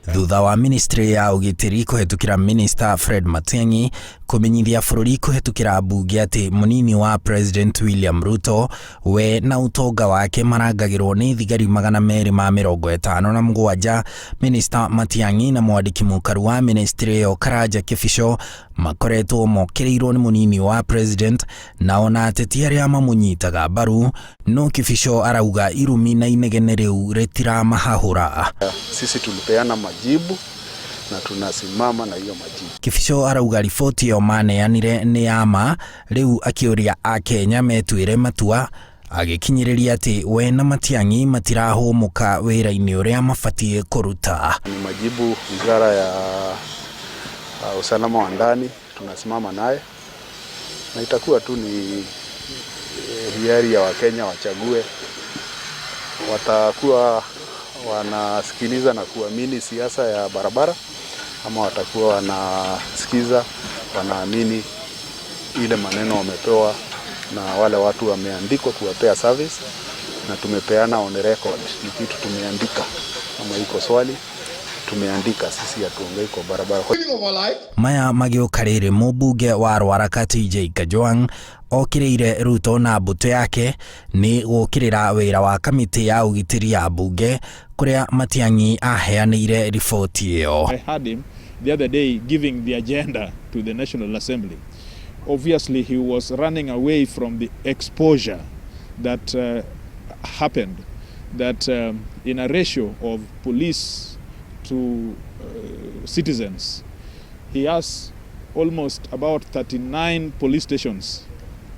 Thutha wa ministry ya ũgitĩri kũhetũkĩra Minister Fred Matiang'i kũmenyithia bũrũri kũhetũkĩra mbunge atĩ mũnini wa President William Ruto we na ũtonga wake marangagĩrwo nĩ thigari 257, Minister Matiang'i na mwandĩki mũkaru wa ministry ĩyo Karanja Kĩbico makoretwo mokĩrĩirwo nĩ mũnini wa President na ona ateti arĩa mamũnyitaga mbaru, no Kĩbico arauga irumi na inegene rĩu rĩtiramahahũra. Sisi tulipeana majibu na tunasimama na hiyo majibu. Kĩbico arauga riboti ĩyo maneanire nĩ ya ma, rĩu akĩũria Akenya metuĩre matua, agĩkinyĩrĩria atĩ we na Matiang'i matirahũmũka wĩra-inĩ ũrĩa mabatiĩ kũruta. Ni majibu wizara ya usalama wa ndani tunasimama naye na itakuwa tu ni hiari ya Wakenya wachague, watakuwa wanasikiliza na kuamini siasa ya barabara ama watakuwa wanasikiza wanaamini ile maneno wamepewa na wale watu wameandikwa kuwapea service, na tumepeana on record, ni kitu tumeandika. Kama iko swali tumeandika, sisi hatuongei kwa barabara. Maya magĩũka rĩrĩ mũmbunge wa Ruaraka TJ Kajwang' okĩrĩire Ruto na mbũtũ yake nĩ gũkĩrĩra wĩra wa kamĩtĩ ya ũgitĩri ya mbunge kũrĩa Matiang'i aheanĩire riboti ĩyo. I heard him the other day giving the agenda to the National Assembly. Obviously, he was running away from the exposure that happened, that in a ratio of police to citizens, he has almost about 39 police stations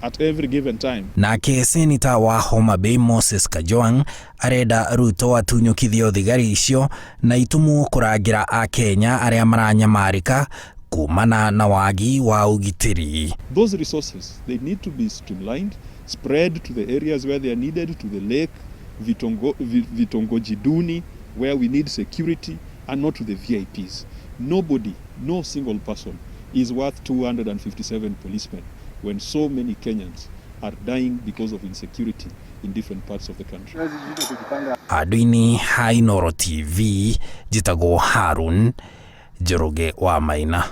at every given time. Nake seneta wa Homa Bay Moses Kajwang' arenda Ruto atunyũkithio thigari icio na itumwo kũrangĩra Akenya arĩa maranyamarĩka kumana na wagi wa ũgitĩri. Those resources, they need to be streamlined, spread to the areas where they are needed, to the lake, vitongoji duni, where we need security, and not to the VIPs. Nobody, no single person is worth 257 policemen when so many Kenyans are dying because of insecurity in different parts of the country. Handũ-inĩ ha Inooro TV, njĩtagwo Harun Njoroge wa Maina.